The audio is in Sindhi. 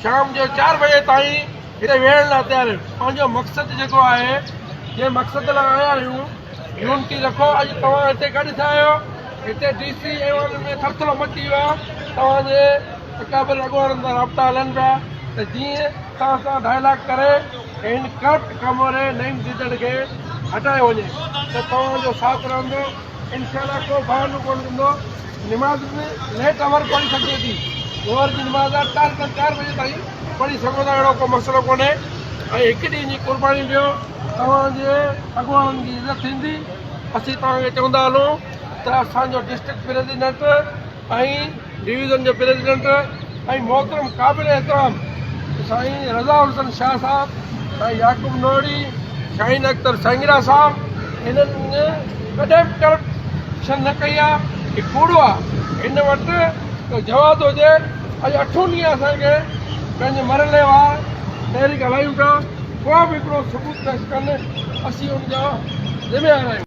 شام جو چار بجي تائين هتي ويهڻ لاء تيار آهيون. پنهنجو مقصد جيڪو آهي جنهن مقصد لاء آيا آهيون يونٽي رکو. اڄ توهان هتي گڏ ٿيا آهيو، هتي ڊي سي ايوان ۾ ٿرٿلو مچي ويو آهي. توهان جي اڪابر اڳواڻن سان رابطا هلن پيا ته جيئن توهان سان ڊائلاگ ڪري هن ڪرپٽ ڪاموري نعيم ديدڙ کي هٽايو وڃي ته توهان جو ساٿ رهندو. انشاء الله ڪو بهانو ڪونه ڏيندو. نماز به ليٽ اور پڙهي سگهجي ٿي. ظهر جي نماز آهي چار کان چار بجي تائين پڙهي سگهو ٿا اهڙو ڪو مسئلو ڪونهي ۽ هڪ ڏينهن جي قرباني ڏيو توهان جي اڳواڻن جي عزت ٿيندي. اسين توهان کي چوندا هلون ته اسان جو ڊسٽرڪٽ پريزيڊنٽ ۽ ڊويزن جو پريزيڊنٽ ۽ محترم قابل احترام سائين رضا حسين شاهه صاحب، سائين يعقوب نوحڙي، شاهين اختر سانگيڙا صاحب هنن ڪڏهن به ڪرپشن نه ڪئي آهي، هي ڪوڙو آهي، هن وٽ ڪو جواز هجي، اڄ اٺون ڏينهن اسان کي پنهنجي مرحلي وار تحريڪ هلايون پيا، ڪو به هڪڙو ثبوت پيش ڪن، اسين ان جا ذميوار آهيون.